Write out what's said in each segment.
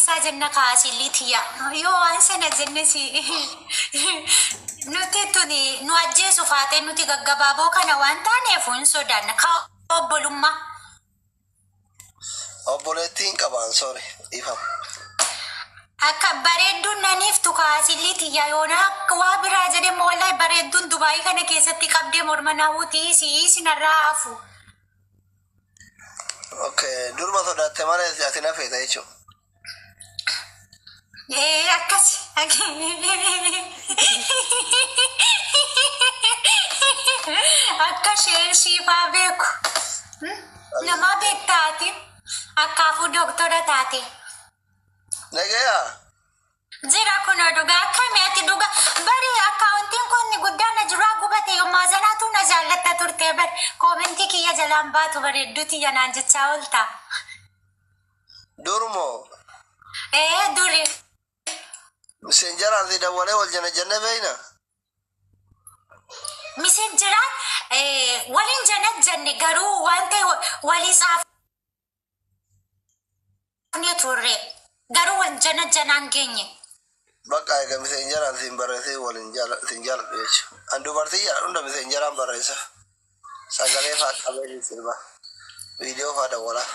Eessaa jenna kaasillii tiyya. Yoo waan sana jenne si nuti tuni nu ajjeesu faatee nuti gaggabaaboo kana waan taaneef hin sodaanna. Ka obbolummaa. Obboleettiin qabaan sorry dhiifama. Akka bareedduun naniiftu kaasillii tiyya yoona akka waa biraa jedhe immoo wallahi bareedduun Dubaayii kana keessatti qabdee morma na hutii si sinarraa hafu. Okay, durba sodaatte malee ati na feeta jechuudha. Ee akkas. Akka isheen siifaa beeku. Nama beektaati. Akkaafuu doktora taate. Nagayaa? Jira kunoo dhugaa akkami ati dhugaa bari akkaawuntiin kun guddaan na jiraa gubate yommaa sanaatu na jaallatta turte bar koomentii kiyya jalaan baatu bareedduu tiyya naan jechaa oolta. Dur moo? Ee duri. Miseenjaraan si dawwalee wal jana jenne beeyna? Miseenjaraan waliin janajjanne garuu waan ta'e walii tsaafnee turre garuu wal janajjanaan geenye. Bakka egaa miseenjaraan siin barreessee waliin siin jaaladhu jechuudha. An dubartii jaaladhu hunda miseenjaraan barreessa. Sagalee fa'aa qabee sirba. Viidiyoo fa'aa dawwalaa.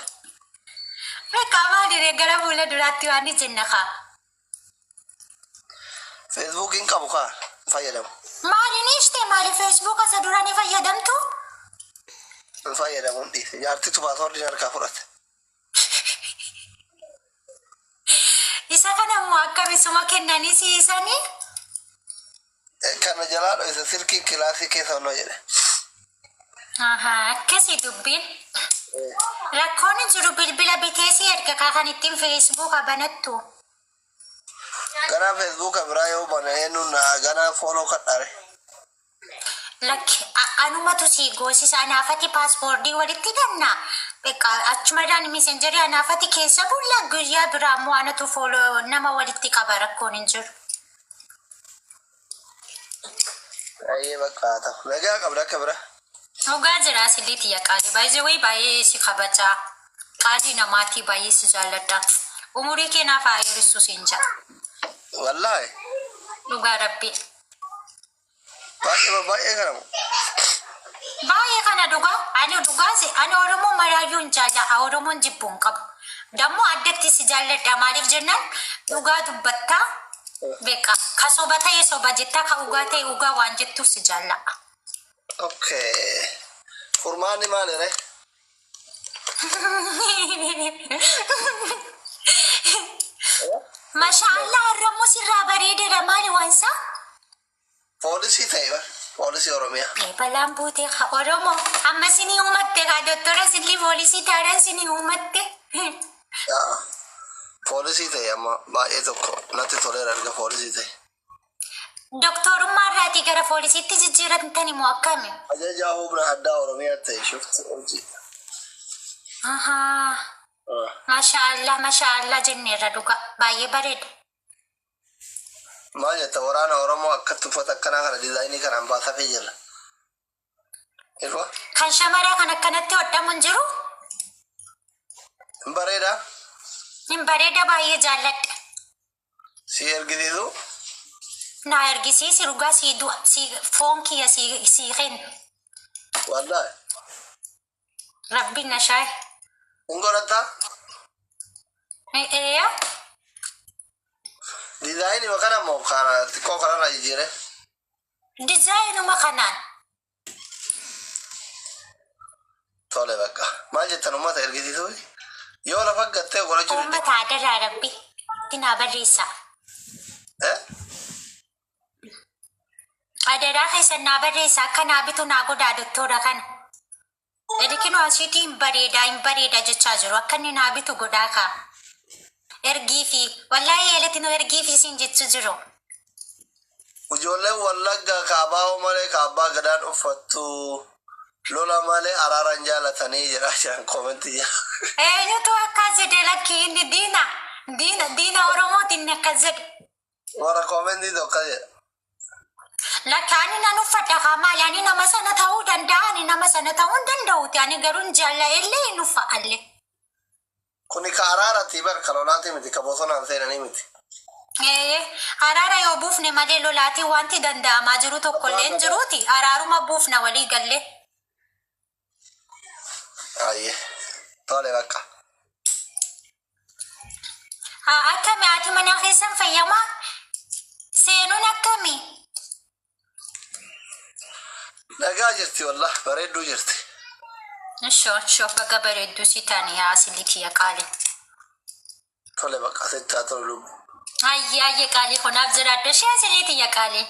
Beekaa maaliree gara fuula duraatti waan ni jenna kaa. Feesbuukiin qabu kaa hin fayyadamu. Maali ni ishte maali feesbuuka isa dura ni fayyadamtu? Hin fayyadamu hin dhiise. Jaartitu paaswoordiin harkaa fudhate. Isa kana immoo akkamisuma kennanii siisanii? Kana jalaa dhoyse silkiin kilaasii keessa onnoo jedhe. Ahaa, akkasi dubbiin. Rakkoon hin jiru bilbila bitee si erga kaa kan ittiin feesbuuka banattu. Ganaa feesbuuka biraa yoo bane eenyuun na ganaa fooloo kadhaare. Lakki anumatu sii goosisa anaafati paaspoortii walitti hidhanna. Beqa achumarraan misenjarii anaafati keessa bulla guyyaa biraa immoo anatu fooloo nama walitti qaba rakkoon hin jiru. Baay'ee bakka haa ta'u. Nagaa qabda akka bira. Dhugaa jira asilii tiyya qaalii baay'ee way baay'ee si kabajaa qaalii namaatii baay'ee si jaalladha umurii kee naaf haa dheeressu siin jedha Wallaahi. dhugaa rabbii. Baay'ee baay'ee kana moo. Baay'ee kana dhugaa ani dhugaa si ani Oromoo maraayyuu hin jaalladha Oromoon jibbu hin qabu. Dammoo addatti si jaalladha maaliif jennaan dhugaa dubbattaa beqa ka soba ta'e soba jettaa ka dhugaa ta'e dhugaa waan jettuuf si jaalladha. Okay. Furmaanni maali ree? Masha Allah har'ammoo sirraa bareedeera maali waansaa? Poolisii ta'e bar. Poolisii Oromiyaa. Ee, Balaan buutee ka Oromoo amma sinii uumatte ka doktora sillii poolisii taanaan sinii uumatte. Yaa. Poolisii ta'e amma baay'ee tokko natti toleera erga poolisii ta'e. Doktorummaa irraatii gara poolisiitti jijjiiramtani moo akkami? Ajajaa humna addaa Oromiyaa ta'e shufti hojii. Ahaa. Masha Allah masha Allah jenneerra dhugaa baay'ee bareeda. Maal jetta waraana Oromoo akkatti uffata akkanaa kana diizaayinii kanaan baasafii jira. Irwa Kan shamaraa kan akkanatti hodhamu hin jiru? hin bareedaa? Hin bareeda baay'ee jaalladha. Si ergisiisu? Naa ergisiisi dhugaa sii du'a sii foon kiyya sii sii kenna. Wallaahi. Rabbiin na shaaye. Hin godhattaa? Eeya. Diizaayinii kana moo kana xiqqoo kanarraa jijjiire? Dizaayinuma kanaan. Tole bakka. Maal jettan uummata ergisiisuu? Yoo lafa gattee godhachuu didde. Uummata adaraa rabbi. Itti naa barreessaa. Eh? Adaraa keessan naa barreessaa akka naa bitu naa godhaa doktora kana. Erikino asiitii hin bareedaa hin bareeda jechaa jiru akka inni naa bitu godhaa kaa. Ergiifi wallaahi eletino ergiifi siin jechu jiru. Ijoolleen Wallaggaa ka abaa'oo malee ka abbaa gadaan uffattu lola malee araara hin jaalatanii jedhaa jiran koomentii jala. Eenyutu akkas jedhe lakki inni diina diina diina Oromooti inni akkas jedhe. Warra koomentii tokko jedha. Lakki ani nan uffadha kaa maali ani nama sana ta'uu danda'a ani nama sana ta'uu hin danda'uti ani garuu hin jaalladhellee hin uffadhallee. Kuni ka araarati bar ka lolaati miti ka bosonaan seenanii miti. Ee, araara yoo buufne malee lolaatiin wanti danda'amaa jiru tokkollee hin jiruuti. Araaruma buufna walii gallee. Ayyee. Tole bakka. Haa, akkami haati manaa keessan fayyamaa? Seenuun akkami? Nagaa jirti wallah bareedduu jirti. Ishoo, ishoo, baga bareedduu si taane yaa asilii kiyya qaali. Tole bakka sitti haa tolu lubbu. Ayyee, ayyee qaalii kunaaf jiraadhu. Ishee asilii tiyya qaali.